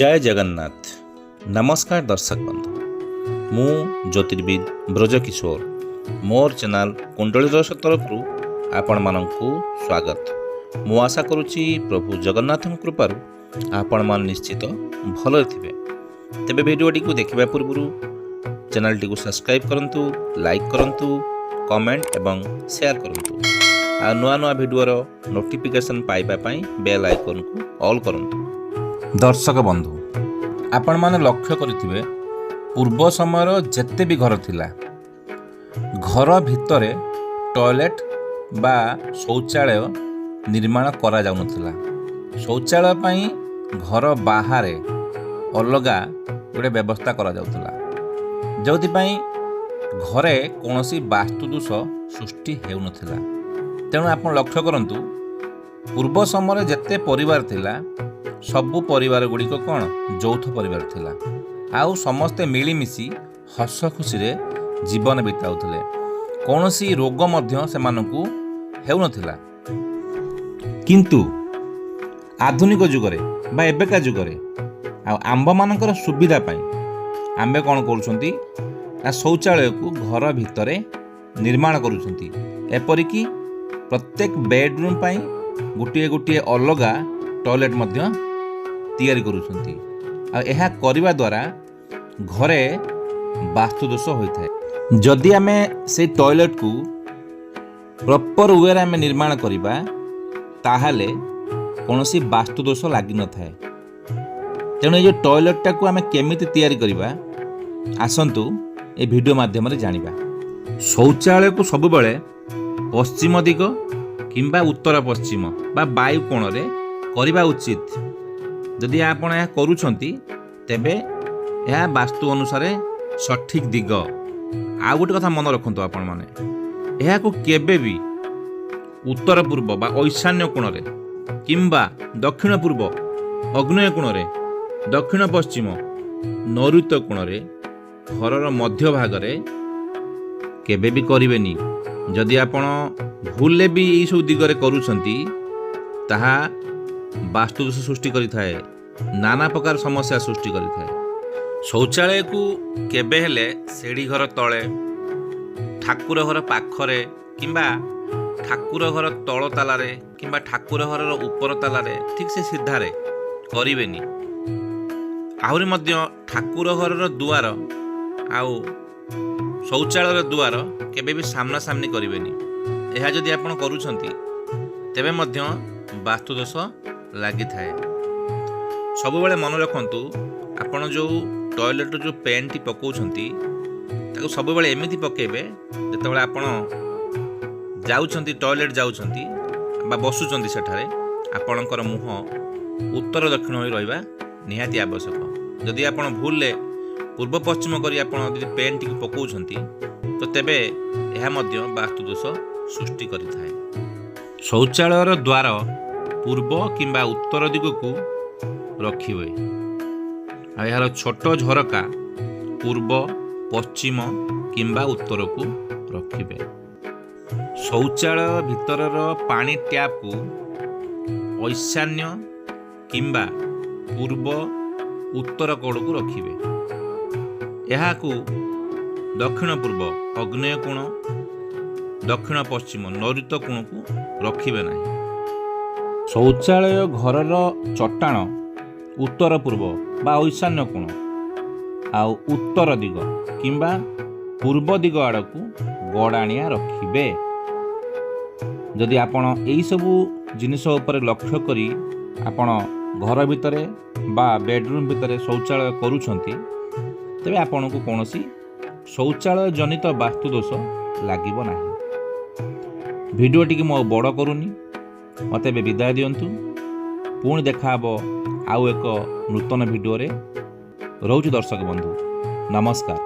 ଜୟ ଜଗନ୍ନାଥ। ନମସ୍କାର ଦର୍ଶକ ବନ୍ଧୁ, ମୁଁ ଜ୍ୟୋତିର୍ବିଦ ବ୍ରଜକିଶୋର। ମୋର ଚ୍ୟାନେଲ୍ କୁଣ୍ଡଳୀ ରହସ୍ୟ ତରଫରୁ ଆପଣମାନଙ୍କୁ ସ୍ୱାଗତ। ମୁଁ ଆଶା କରୁଛି, ପ୍ରଭୁ ଜଗନ୍ନାଥଙ୍କ କୃପାରୁ ଆପଣମାନେ ନିଶ୍ଚିତ ଭଲରେ ଥିବେ। ତେବେ ଭିଡ଼ିଓଟିକୁ ଦେଖିବା ପୂର୍ବରୁ ଚ୍ୟାନେଲଟିକୁ ସବସ୍କ୍ରାଇବ୍ କରନ୍ତୁ, ଲାଇକ୍ କରନ୍ତୁ, କମେଣ୍ଟ ଏବଂ ସେୟାର କରନ୍ତୁ। ଆଉ ନୂଆ ନୂଆ ଭିଡ଼ିଓର ନୋଟିଫିକେସନ୍ ପାଇବା ପାଇଁ ବେଲ୍ ଆଇକନ୍କୁ ଅଲ୍ କରନ୍ତୁ। ଦର୍ଶକ ବନ୍ଧୁ, ଆପଣମାନେ ଲକ୍ଷ୍ୟ କରିଥିବେ, ପୂର୍ବ ସମୟର ଯେତେ ବି ଘର ଥିଲା, ଘର ଭିତରେ ଟଏଲେଟ୍ ବା ଶୌଚାଳୟ ନିର୍ମାଣ କରାଯାଉନଥିଲା। ଶୌଚାଳୟ ପାଇଁ ଘର ବାହାରେ ଅଲଗା ଗୋଟେ ବ୍ୟବସ୍ଥା କରାଯାଉଥିଲା, ଯେଉଁଥିପାଇଁ ଘରେ କୌଣସି ବାସ୍ତୁଦୋଷ ସୃଷ୍ଟି ହେଉନଥିଲା। ତେଣୁ ଆପଣ ଲକ୍ଷ୍ୟ କରନ୍ତୁ, ପୂର୍ବ ସମୟରେ ଯେତେ ପରିବାର ଥିଲା, ସବୁ ପରିବାର ଗୁଡ଼ିକ କ'ଣ ଯୌଥ ପରିବାର ଥିଲା ଆଉ ସମସ୍ତେ ମିଳିମିଶି ହସ ଖୁସିରେ ଜୀବନ ବିତାଉଥିଲେ। କୌଣସି ରୋଗ ମଧ୍ୟ ସେମାନଙ୍କୁ ହେଉନଥିଲା। କିନ୍ତୁ ଆଧୁନିକ ଯୁଗରେ ବା ଏବେକା ଯୁଗରେ ଆଉ ଆମ୍ଭମାନଙ୍କର ସୁବିଧା ପାଇଁ ଆମ୍ଭେ କ'ଣ କରୁଛନ୍ତି ନା ଶୌଚାଳୟକୁ ଘର ଭିତରେ ନିର୍ମାଣ କରୁଛନ୍ତି। ଏପରିକି ପ୍ରତ୍ୟେକ ବେଡ଼ରୁମ୍ ପାଇଁ ଗୋଟିଏ ଗୋଟିଏ ଅଲଗା ଟଏଲେଟ୍ ମଧ୍ୟ ତିଆରି କରୁଛନ୍ତି। ଆଉ ଏହା କରିବା ଦ୍ୱାରା ଘରେ ବାସ୍ତୁଦୋଷ ହୋଇଥାଏ। ଯଦି ଆମେ ସେଇ ଟଏଲେଟ୍କୁ ପ୍ରପର୍ ୱେରେ ଆମେ ନିର୍ମାଣ କରିବା, ତାହେଲେ କୌଣସି ବାସ୍ତୁଦୋଷ ଲାଗିନଥାଏ। ତେଣୁ ଏଇ ଯେଉଁ ଟଏଲେଟ୍ଟାକୁ ଆମେ କେମିତି ତିଆରି କରିବା, ଆସନ୍ତୁ ଏ ଭିଡ଼ିଓ ମାଧ୍ୟମରେ ଜାଣିବା। ଶୌଚାଳୟକୁ ସବୁବେଳେ ପଶ୍ଚିମ ଦିଗ କିମ୍ବା ଉତ୍ତର ପଶ୍ଚିମ ବା ବାୟୁ କୋଣରେ କରିବା ଉଚିତ। ଯଦି ଆପଣ ଏହା କରୁଛନ୍ତି, ତେବେ ଏହା ବାସ୍ତୁ ଅନୁସାରେ ସଠିକ୍ ଦିଗ। ଆଉ ଗୋଟେ କଥା ମନେ ରଖନ୍ତୁ ଆପଣମାନେ, ଏହାକୁ କେବେ ବି ଉତ୍ତର ପୂର୍ବ ବା ଐଶାନ୍ୟ କୋଣରେ କିମ୍ବା ଦକ୍ଷିଣ ପୂର୍ବ ଅଗ୍ନେୟ କୋଣରେ, ଦକ୍ଷିଣ ପଶ୍ଚିମ ନୈଋତ୍ୟ କୋଣରେ, ଘରର ମଧ୍ୟଭାଗରେ କେବେ ବି କରିବେନି। ଯଦି ଆପଣ ଭୁଲରେ ବି ଏଇସବୁ ଦିଗରେ କରୁଛନ୍ତି, ତାହା ବାସ୍ତୁଦୋଷ ସୃଷ୍ଟି କରିଥାଏ, ନାନା ପ୍ରକାର ସମସ୍ୟା ସୃଷ୍ଟି କରିଥାଏ। ଶୌଚାଳୟକୁ କେବେ ହେଲେ ସିଢ଼ି ଘର ତଳେ, ଠାକୁର ଘର ପାଖରେ କିମ୍ବା ଠାକୁର ଘର ତଳ ତାଲାରେ କିମ୍ବା ଠାକୁର ଘରର ଉପର ତାଲାରେ ଠିକ୍ ସେ ସିଧାରେ କରିବେନି। ଆହୁରି ମଧ୍ୟ ଠାକୁର ଘରର ଦୁଆର ଆଉ ଶୌଚାଳୟର ଦୁଆର କେବେ ବି ସାମ୍ନାସାମ୍ନି କରିବେନି। ଏହା ଯଦି ଆପଣ କରୁଛନ୍ତି, ତେବେ ମଧ୍ୟ ବାସ୍ତୁଦୋଷ ଲାଗିଥାଏ। ସବୁବେଳେ ମନେ ରଖନ୍ତୁ, ଆପଣ ଯେଉଁ ଟଏଲେଟ୍ର ଯେଉଁ ପେନ୍ଟି ପକାଉଛନ୍ତି, ତାକୁ ସବୁବେଳେ ଏମିତି ପକାଇବେ, ଯେତେବେଳେ ଆପଣ ଯାଉଛନ୍ତି, ଟଏଲେଟ୍ ଯାଉଛନ୍ତି ବା ବସୁଛନ୍ତି, ସେଠାରେ ଆପଣଙ୍କର ମୁହଁ ଉତ୍ତର ଦକ୍ଷିଣ ହୋଇ ରହିବା ନିହାତି ଆବଶ୍ୟକ। ଯଦି ଆପଣ ଭୁଲରେ ପୂର୍ବ ପଶ୍ଚିମ କରି ଆପଣ ଯଦି ପେନ୍ଟିକୁ ପକାଉଛନ୍ତି ତ ତେବେ ଏହା ମଧ୍ୟ ବାସ୍ତୁଦୋଷ ସୃଷ୍ଟି କରିଥାଏ। ଶୌଚାଳୟର ଦ୍ୱାର ପୂର୍ବ କିମ୍ବା ଉତ୍ତର ଦିଗକୁ ରଖିବେ ଆଉ ଏହାର ଛୋଟ ଝରକା ପୂର୍ବ, ପଶ୍ଚିମ କିମ୍ବା ଉତ୍ତରକୁ ରଖିବେ। ଶୌଚାଳୟ ଭିତରର ପାଣି ଟ୍ୟାପକୁ ଐଶାନ୍ୟ କିମ୍ବା ପୂର୍ବ ଉତ୍ତର କଡ଼କୁ ରଖିବେ। ଏହାକୁ ଦକ୍ଷିଣ ପୂର୍ବ ଅଗ୍ନେୟ କୋଣ, ଦକ୍ଷିଣ ପଶ୍ଚିମ ନୈଋତ୍ୟ କୋଣକୁ ରଖିବେ ନାହିଁ। ଶୌଚାଳୟ ଘରର ଚଟାଣ ଉତ୍ତର ପୂର୍ବ ବା ଐଶାନ୍ୟ କୋଣ ଆଉ ଉତ୍ତର ଦିଗ କିମ୍ବା ପୂର୍ବ ଦିଗ ଆଡ଼କୁ ଗଡ଼ାଣିଆ ରଖିବେ। ଯଦି ଆପଣ ଏଇସବୁ ଜିନିଷ ଉପରେ ଲକ୍ଷ୍ୟ କରି ଆପଣ ଘର ଭିତରେ ବା ବେଡ଼ରୁମ୍ ଭିତରେ ଶୌଚାଳୟ କରୁଛନ୍ତି, ତେବେ ଆପଣଙ୍କୁ କୌଣସି ଶୌଚାଳୟ ଜନିତ ବାସ୍ତୁଦୋଷ ଲାଗିବ ନାହିଁ। ଭିଡ଼ିଓଟିକି ମୁଁ ଆଉ ବଡ଼ କରୁନି। ମୋତେ ଏବେ ବିଦାୟ ଦିଅନ୍ତୁ। ପୁଣି ଦେଖାହେବ ଆଉ ଏକ ନୂତନ ଭିଡ଼ିଓରେ। ରହୁଛି ଦର୍ଶକ ବନ୍ଧୁ, ନମସ୍କାର।